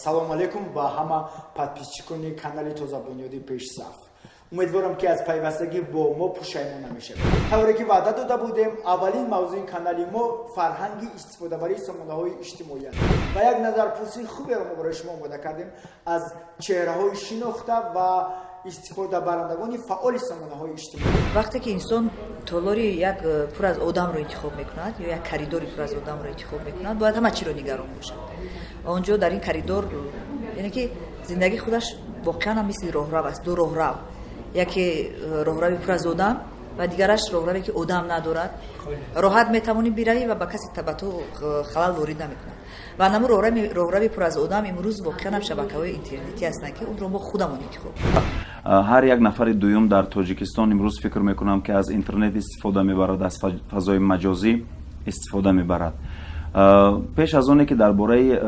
Салом алейкум ба ҳама подписчикони канали Тозабунёди Пешсаф. Умедворам, ки аз пайвастагӣ бо мо пушаймон намешавед. Тавре ки ваъда дода будем, аввалин мавзӯи канали мо фарҳанги истифодабарии сомонаҳои иҷтимоӣ аст ва як назарпурсии хуберо мо барои шумо омода кардем аз чеҳраҳои шинохта ва истифодабарандагони фаъоли сомонаҳои иҷтимоӣ. Вақте ки инсон толори як пур аз одамро интихоб мекунад ё як коридори пур аз одамро интихоб мекунад, бояд ҳама чиро нигарон бошад. Он ҷо, дар ин коридор, яъне ки зиндагӣ худаш воқеан ҳам мисли роҳрав аст, ду роҳрав: яке роҳрави пур аз одам ва дигараш роҳраве, ки одам надорад, роҳат метавонӣ биравӣ ва ба касе ба ту халал ворид намекунад. Ва ҳамун роҳрави пур аз одам имрӯз воқеан ҳам шабакаҳои интернетӣ ҳастанд, ки онро мо худамон интихоб Ҳар як нафари дуюм дар Тоҷикистон имрӯз, фикр мекунам, ки аз интернет истифода мебарад, аз фазои маҷозӣ истифода мебарад. Пеш аз оне ки дар бораи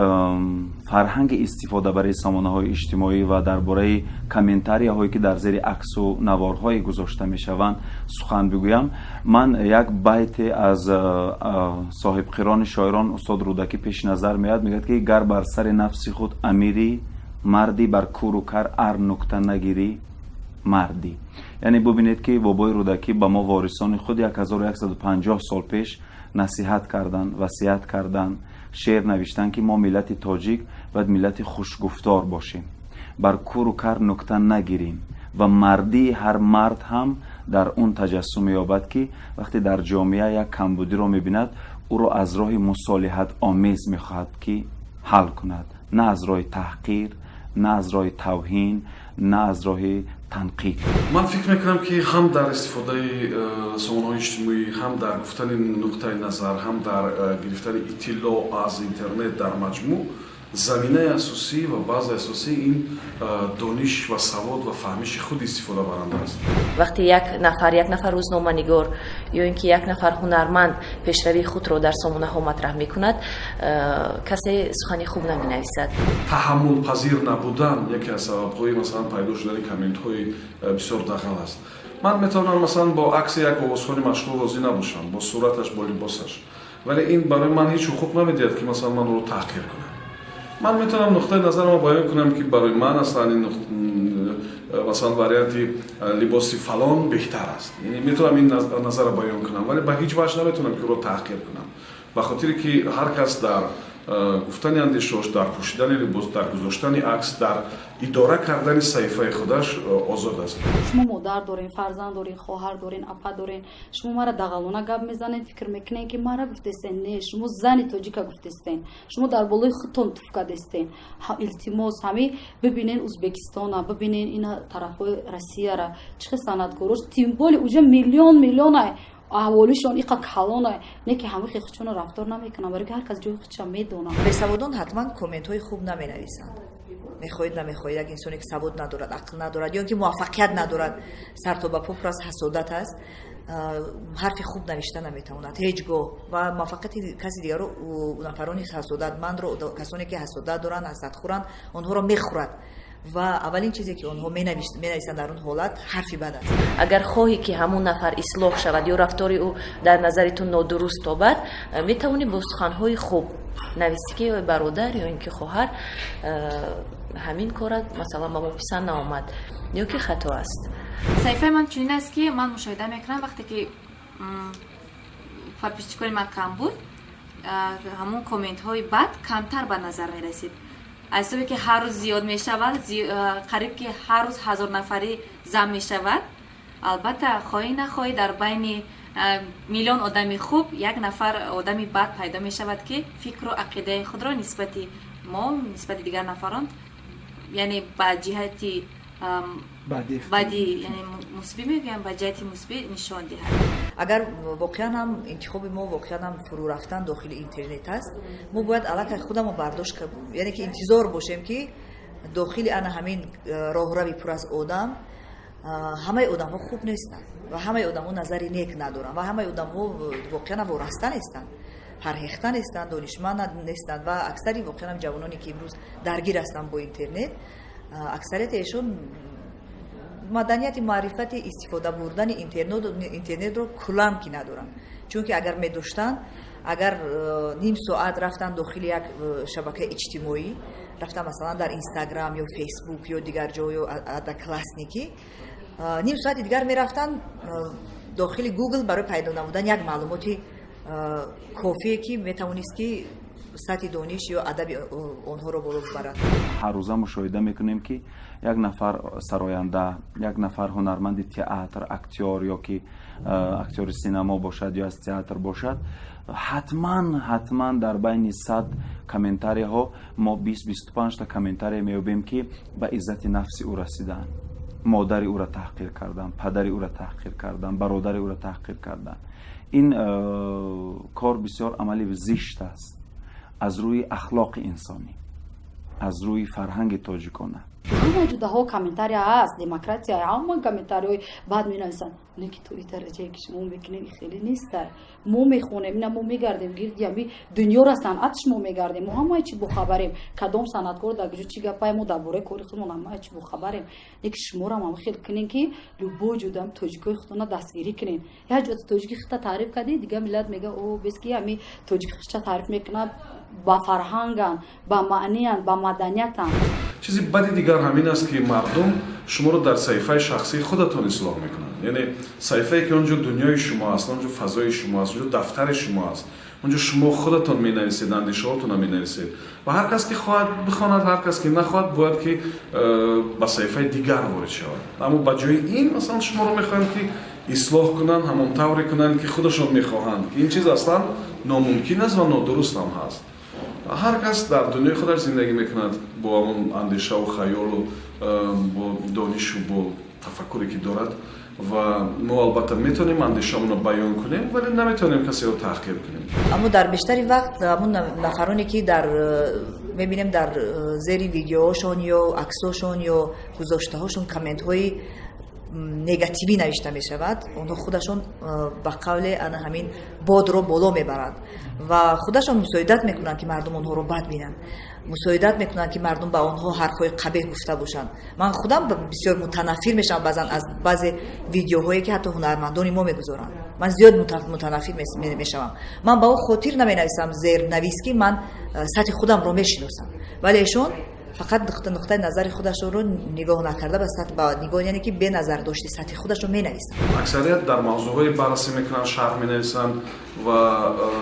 фарҳанги истифодабарии сомонаҳои иҷтимоӣ ва дар бораи комментарияҳое, ки дар зери аксу наворҳое гузошта мешаванд, сухан бигӯям, ман як байте аз соҳибқирони шоирон, устод Рӯдакӣ, пеши назар меояд. Мегӯяд, ки гар бар сари нафси худ амирӣ, мардӣ, бар куру кар ар нукта нагирӣ, мардӣ. Яъне бубинед, ки бобои Рӯдакӣ ба мо, ворисони худ, 1150 сол пеш насиҳат кардан, васият кардан, шеър навиштан, ки мо, миллати тоҷик, бояд миллати хушгуфтор бошем, бар куру кар нукта нагирем ва мардии ҳар мард ҳам дар он таҷассум меёбад, ки вақте дар ҷомеа як камбудиро мебинад, ӯро аз роҳи мусолиҳатомез мехоҳад, ки ҳал кунад, на аз роҳи таҳқир, на аз роҳи тавҳин, на аз роҳи танқид. Ман фикр мекунам, ки ҳам дар истифодаи сомонаҳои иҷтимоӣ, ҳам дар гуфтани нуқтаи назар, ҳам дар гирифтани иттилоъ аз интернет, дар маҷмӯъ заминаи асосӣ ва базаи асосӣ ин дониш ва савод ва фаҳмиши худи истифодабаранда аст. Вақте як нафар рӯзноманигор ё ин ки як нафар ҳунарманд пешравии худро дар сомонаҳо матраҳ мекунад, касе сухани хуб наменависад. Таҳаммулпазир набудан яке аз сабабҳои, масалан, пайдо шудани комментҳои бисёр дағал аст. Ман метавонам, масалан, бо акси як овозхони машҳур розӣ набошам, бо сураташ, бо либосаш, вале ин барои ман ҳеҷ ҳуқуқ намедиҳад, ки, масалан, ман ӯро таҳқир кунам. Ман метавонам нуқтаи назарамро баён кунам, ки барои ман аслан ин, масалан, варианти либоси фалон беҳтар аст. Яъне метавонам ин назарро баён кунам, вале ба ҳеҷ ваҷҳ наметавонам, ки ӯро таҳқир кунам, ба хотире ки ҳар кас дар гуфтани андешаош, дар пӯшидани либос, дар гузоштани акс, дар идора кардани саҳифаи худаш озод аст. Шумо модар дорен, фарзанд дорен, хоҳар дорен, апа дорен. Шумо мара дағалона гап мезанед, фикр мекунед, ки мара гуфтестен. Не, шумо зани тоҷика гуфтестен, шумо дар болои худтон туф кардестен. Илтимос, ҳами бибинен Узбекистона, бибинен ина тарафҳои Россияра, чӣ хел санъаткорош, тем более уже миллион миллиона аҳволишон иқа калона, не ки ҳама худшонро рафтор намекунанд, барои ки ҳар кас ҷои худша медонад. Бесаводон ҳатман комментҳои хуб наменависанд. Мехоҳед, намехоҳед, як инсоне, ки савод надорад, ақл надорад ё ин ки муваффақият надорад, сар то ба по пур аз ҳасодат аст, ҳарфи хуб навишта наметавонад ҳеҷ гоҳ ва муваффақияти каси дигарро, нафарони ҳасодатмандро, касоне, ки ҳасодат доранд, ҳасадхӯранд, онҳоро мехӯрад ва аввалин чизе, ки онҳо менависанд дар он ҳолат, ҳарфи бад аст. Агар хоҳӣ, ки ҳамон нафар ислоҳ шавад ё рафтори ӯ дар назари ту нодуруст тобад, метавонӣ бо суханҳои хуб нависӣ, ки бародар ё ин ки хоҳар, ҳамин корат, масалан, ба мо писанд наомад ё ки хато аст. Саҳифаи ман чунин аст, ки ман мушоҳида мекунам, вақте ки подписчикони ман кам буд, ҳамон комментҳои бад камтар ба назар мерасид. Аз ҳисобе ки ҳар рӯз зиёд мешавад, қариб ки ҳар рӯз 1000 нафарӣ зам мешавад, албатта, хоҳӣ нахоҳӣ, дар байни миллион одами хуб як нафар одами бад пайдо мешавад, ки фикру ақидаи худро нисбати мо, нисбати дигар нафарон, яъне ба ҷиҳати бадӣ, яъне мусбӣ мегӯям, ба ҷиҳати мусбӣ нишон диҳад. Агар воқеан ҳам интихоби мо воқеан ҳам фурӯ рафтан дохили интернет аст, мо бояд аллакай худамо бардошт, яъне ки интизор бошем, ки дохили ана ҳамин роҳрави пур аз одам ҳамаи одамҳо хуб нестанд ва ҳамаи одамҳо назари нек надоранд ва ҳамаи одамҳо воқеан вораста нестанд, фарҳехта нестанд, донишманд нестанд. Ва аксари воқеан ҳам ҷавононе, ки имрӯз даргир ҳастанд бо интернет, аксарияти эшон маданияти маърифати истифода бурдани интернетро куллан ки надоранд. Чунки агар медоштанд, агар ним соат рафтанд дохили як шабакаи иҷтимоӣ. Рафта, масалан, дар Инстаграм ё Фейсбук ё дигар ҷо ё Одноклассники, ним соати дигар мерафтанд дохили Гугл барои пайдо намудан як маълумоти кофие, ки метавонист, ки сатҳи дониш ё адаби онҳоро боло бибарад. Ҳаррӯза мушоҳида мекунем, ки як нафар сароянда, як нафар ҳунарманди театр, актёр ё ки актёри синамо бошад ё аз театр бошад, ҳатман, ҳатман дар байни 100 комментарияҳо мо 20-25та комментария меёбем, ки ба иззати нафси ӯ расидаанд, модари ӯро таҳқир карданд, падари ӯро таҳқир карданд, бародари ӯро таҳқир карданд. Ин кор бисёр амали зишт аст аз рӯи ахлоқи инсонӣ, аз рӯи фарҳанги тоҷикона. Ҳама ҷудаҳо комментария ҳаст, демократия, ҳама комментариҳои бад менависанд, не ки то и дараҷае, ки шумо мекунед, хеле неста. Мо мехонем, ина мо мегардем гирди ами дунёра, санъатш мо мегардем, мо ҳамаи чи бохабарем, кадом санъаткор дар куҷо чӣ гапае, мо дар бораи кори худмон ҳамаи чи бохабарем. Не ки шуморам ҳам хел кунем, ки любой ҷудам тоҷикои худтона дастгирӣ кунем. Як ҷо тоҷики худта таъриф кардӣ, дигар миллат мега: «О, бес ки ами тоҷики худша таъриф мекунад, ба фарҳанган, ба маъниян, ба маданиятан». Чизи бади дигар ҳамин аст, ки мардум шуморо дар саҳифаи шахсии худатон ислоҳ мекунанд, яъне саҳифае, ки он ҷо дунёи шумо аст, он ҷо фазои шумо аст, он ҷо дафтари шумо аст, он ҷо шумо худатон менависед, андешаҳотонро менависед ва ҳар кас ки хоҳад, бихонад, ҳар кас ки нахоҳад, бояд ки ба саҳифаи дигар ворид шавад. Аммо ба ҷои ин, масалан, шуморо мехоҳанд, ки ислоҳ кунанд, ҳамон тавре кунанд, ки худашон мехоҳанд, ки ин чиз аслан номумкин аст ва нодуруст ҳам ҳаст. Ҳар кас дар дунёи худаш зиндагӣ мекунад, бо ҳамон андешаву хаёлу бо донишу бо тафаккуре, ки дорад. Ва мо албатта метавонем андешаамонро баён кунем, вале наметавонем касеро таҳқир кунем. Аммо дар бештари вақт ҳамун нафароне, ки дар мебинем, дар зери видеоҳошон ё аксҳошон ё гузоштаҳошон комментҳои негативӣ навишта мешавад, онҳо худашон ба қавле ана ҳамин бодро боло мебаранд ва худашон мусоидат мекунанд, ки мардум онҳоро бад бинанд, мусоидат мекунанд, ки мардум ба онҳо ҳарфҳои қабеҳ гуфта бошанд. Ман худам бисёр мутанаффир мешавам баъзан аз баъзе видеоҳое, ки ҳатто ҳунармандони мо мегузоранд. Ман зиёд мутанаффир мешавам. Ман ба он хотир наменависам зернавис, ки ман сатҳи худамро мешиносам, вале эшон фақат нуқтаи назари худашонро нигоҳ накарда, ба сатҳ, ба нигоҳ, яъне ки беназардошти сатҳи худашон менависанд. Аксарият дар мавзӯъҳое баррасӣ мекунанд, шарҳ менависанд ва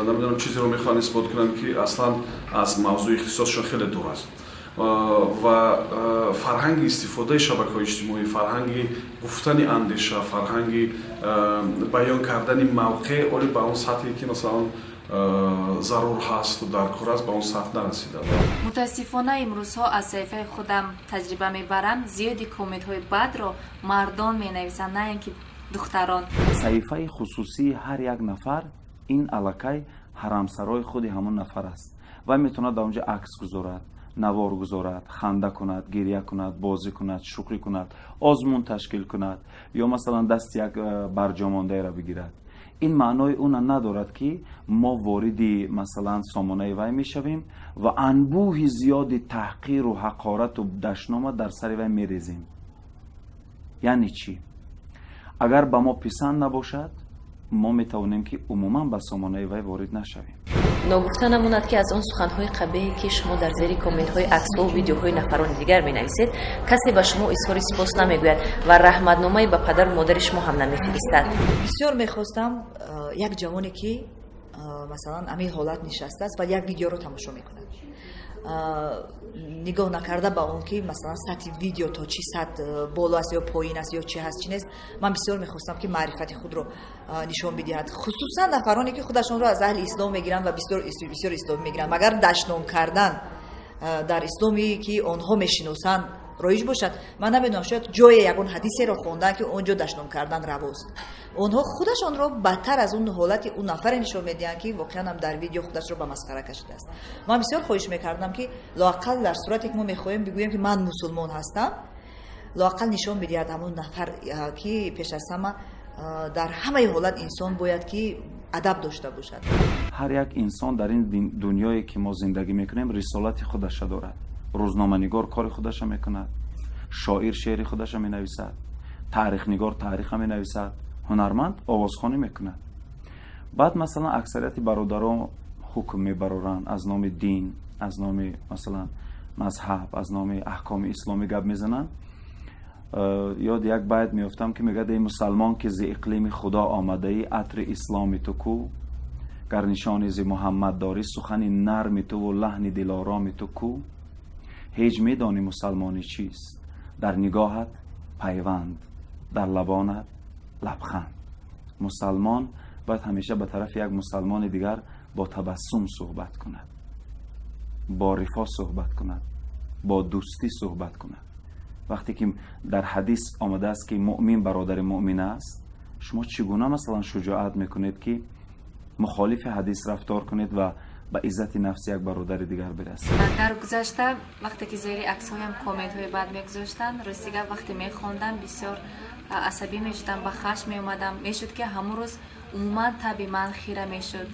намедонам, чизеро мехоҳанд исбот кунанд, ки аслан аз мавзӯи ихтисосшон хеле дур аст. Ва фарҳанги истифодаи шабакаҳои иҷтимоӣ, фарҳанги гуфтани андеша, фарҳанги баён кардани мавқеъ оли ба он сатҳе, ки масалан зарур ҳасту дар кор аст, ба он сатҳ нарасида. Мутаассифона, имрӯзҳо аз саҳифаи худам таҷриба мебарам: зиёди комментҳои бадро мардон менависанд, на ин ки духтарон. Саҳифаи хусусии ҳар як нафар ин аллакай ҳарамсарои худи ҳамон нафар аст ва метавонад дар он ҷо акс гузорад, навор гузорад, ханда кунад, гиря кунад, бозӣ кунад, шӯхӣ кунад, озмун ташкил кунад ё масалан дасти як барҷомондаеро бигирад. Ин маънои она надорад, ки мо вориди масалан сомонаи вай мешавем ва анбӯҳи зиёди таҳқиру ҳақорату дашнома дар сари вай мерезем. Яъне чӣ? Агар ба мо писанд набошад, мо метавонем, ки умуман ба сомонаи вай ворид нашавем. Ногуфта намонад, ки аз он суханҳои қабеҳе, ки шумо дар зери комментҳои аксҳову видеоҳои нафарони дигар менависед, касе ба шумо изҳори сипос намегӯяд ва раҳматномае ба падару модари шумо ҳам намефиристад. Бисёр мехостам як ҷавоне, ки масалан ҳамин ҳолат нишастааст ва як видеоро тамошо мекунад, нигоҳ накарда ба он ки масалан сатҳи видео то чӣ сатҳ боло аст ё поин аст ё чӣ ҳаст, чӣ нест, ман бисёр мехостам, ки маърифати худро нишон бидиҳад, хусусан нафароне, ки худашонро аз аҳли ислом мегиранд ва бисёр бисёр исломӣ мегиранд. Магар дашном кардан дар исломе, ки онҳо мешиносанд, роиҷ бошад? Ман намедонам, шояд ҷое ягон ҳадисеро хондан, ки он ҷо дашном кардан равост. Онҳо худашонро бадтар аз он ҳолати он нафаре нишон медиҳанд, ки воқеан ҳам дар видео худашро ба масхара кашидааст. Ман бисёр хоҳиш мекардам, ки лоақал дар сурате, ки мо мехоҳем бигӯем, ки ман мусулмон ҳастам, лоақал нишон бидиҳад ҳамон нафар, ки пеш аз ҳама дар ҳамаи ҳолат инсон бояд ки адаб дошта бошад. Ҳар як инсон дар ин дунёе, ки мо зиндагӣ мекунем, рисолати худаша дорад. Рӯзноманигор кори худаша мекунад, шоир шеъри худаша менависад, таърихнигор таъриха менависад, ҳунарманд овозхонӣ мекунад. Баъд масалан аксарияти бародарон ҳукм мебароранд аз номи дин, аз номи масалан Мазҳаб, аз номи аҳкоми исломӣ гап мезананд, ёд як байт меёфтам, ки мегӯяд: «Эй мусалмон, ки зи иқлими Худо омадаӣ, атри исломи ту ку? Гар нишони зи Муҳаммад дорӣ, сухани нарми туву лаҳни дилороми ту ку? Ҳеҷ медонӣ мусалмонӣ чист? Дар нигоҳат пайванд, дар лабонат лабханд». Мусалмон бояд ҳамеша ба тарафи як мусалмони дигар бо табассум суҳбат кунад, бо рифо суҳбат кунад, бо дӯстӣ суҳбат кунад. Вақте ки дар ҳадис омадааст, ки муъмин бародари муъмин аст, шумо чӣ гуна, масалан, шуҷоат мекунед, ки мухолифи ҳадис рафтор кунед ва ба иззати нафси як бародари дигар бирасед? Дар гузашта, вақте ки зери аксҳоям комментҳои бад мегузоштанд, рости гап, вақте мехондам, бисёр асабӣ мешудам, ба хашм меомадам. Мешуд, ки ҳамон рӯз умуман таби ман хира мешуд.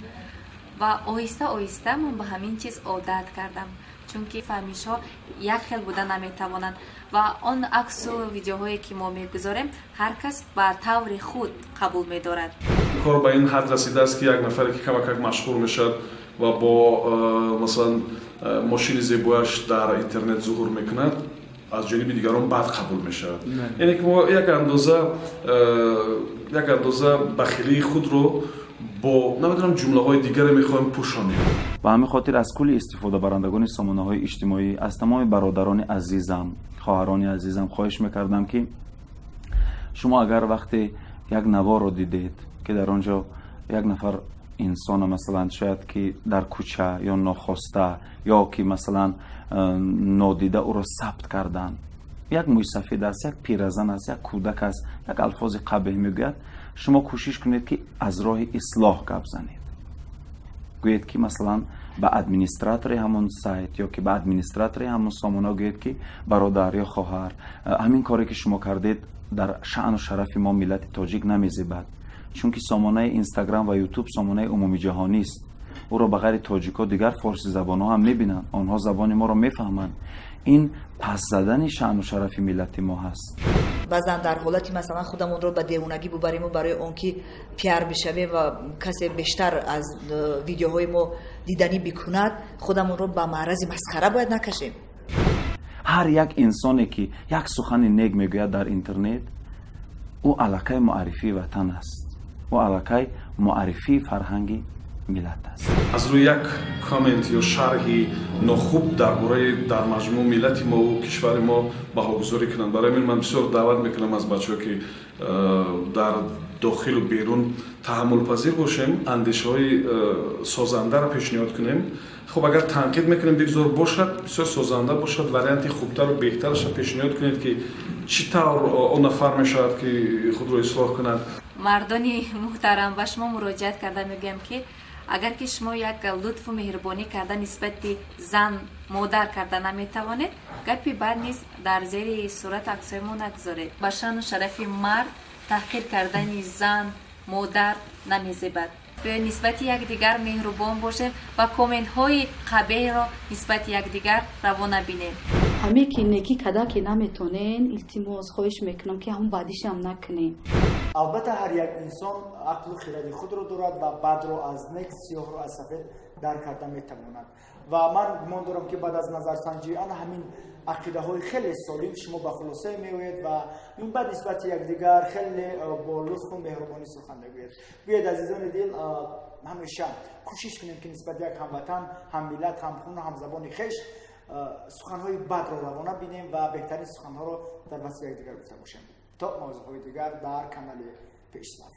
Ва оҳиста оҳиста ман ба ҳамин чиз одат кардам, чунки фаҳмишҳо як хел буда наметавонанд ва он аксу видеоҳое, ки мо мегузорем, ҳар кас ба таври худ қабул медорад. Кор ба ин ҳад расидааст, ки як нафаре, ки камакак машҳур мешавад ва бо масалан, мошини зебояш дар интернет зуҳур мекунад, аз ҷониби дигарон бад қабул мешавад. Яъне ки мо як андоза бахилии худро бо, намедонам, ҷумлаҳои дигаре мехоҳем пӯшонем. Ба ҳамин хотир аз кулли истифодабарандагони сомонаҳои иҷтимоӣ, аз тамоми бародарони азизам, хоҳарони азизам хоҳиш мекардам, ки шумо агар вақте як наворро дидед, ки дар он ҷо як нафар инсона, масалан, шояд ки дар кӯча ё нохоста, ё ки, масалан, нодида ӯро сабт карданд, як мӯйсафед аст, як пиразан аст, як кӯдак аст, як алфози қабеҳ мегӯяд, шумо кӯшиш кунед, ки аз роҳи ислоҳ гап занед. Гӯед, ки, масалан, ба администратори ҳамон сайт ё ки ба администратори ҳамон сомона гӯед, ки бародар ё хоҳар, ҳамин коре, ки шумо кардед, дар шаъну шарафи мо, миллати тоҷик, намезебад, чунки сомонаи Инстаграм ва Ютуб сомонаи умумиҷаҳонист. Ӯро ба ғайри тоҷикҳо дигар форсизабонҳо ҳам мебинанд, онҳо забони моро мефаҳманд. Ин пас задани шаъну шарафи миллати мо ҳаст. Баъзан дар ҳолати, масалан, худамонро ба девонагӣ бубариму барои он ки пиар бишавем ва касе бештар аз видеоҳои мо диданӣ бикунад, худамонро ба маърази масхара бояд накашем. Ҳар як инсоне, ки як сухани нек мегӯяд дар интернет, ӯ аллакай муаррифии ватан аст, ӯ аллакай муаррифии фарҳанги миллат аст. Аз рӯи як коммент ё шарҳи нохуб дар бораи дар маҷмӯъ миллати мову кишвари мо баҳогузорӣ кунанд. Барои ҳамин ман бисёр даъват мекунам аз бачаҳо, ки дар дохилу берун таҳаммулпазир бошем, андешаҳои созандаро пешниҳод кунем. Хуб, агар танқид мекунем, бигзор бошад, бисёр созанда бошад, варианти хубтару беҳтарашро пешниҳод кунед, ки чӣ тавр он нафар мешавад, ки худро ислоҳ кунад. Мардони муҳтарам, ба шумо муроҷиат карда мегӯям, ки агар ки шумо як лутфу меҳрубонӣ карда нисбати зан, модар карда наметавонед, гапи бад низ дар зери сурат аксҳои мо нагузоред. Ба шаъну шарафи мард таҳқир кардани зан, модар намезебад. Биёед, нисбати якдигар меҳрубон бошем ва комментҳои қабеҳро нисбати якдигар раво набинем. Ҳаме ки некӣ када ки наметонен, илтимос, хоҳиш мекунам, ки ҳамон баъдишам накунем. Албатта, ҳар як инсон ақлу хиради худро дорад ва бадро аз нек, сиёҳро аз сафед дарк карда метавонад. Ва ман гумон дорам, ки баъд аз назарсанҷӣ ана ҳамин ақидаҳои хеле солим шумо ба хулосае меоед ва минбаъд нисбати якдигар хеле бо лутфу меҳрубонӣ сухан мегӯед. Биёед, азизони дил, ҳамеша кӯшиш кунем, ки нисбати як ҳамватан, ҳаммиллат, ҳамхуну ҳамзабони хеш суханҳои бадро равона бинем ва беҳтарин суханҳоро дар васфи якдигар гуфта бошем. То мавзӯъҳои дигар дар канали Пешсаф.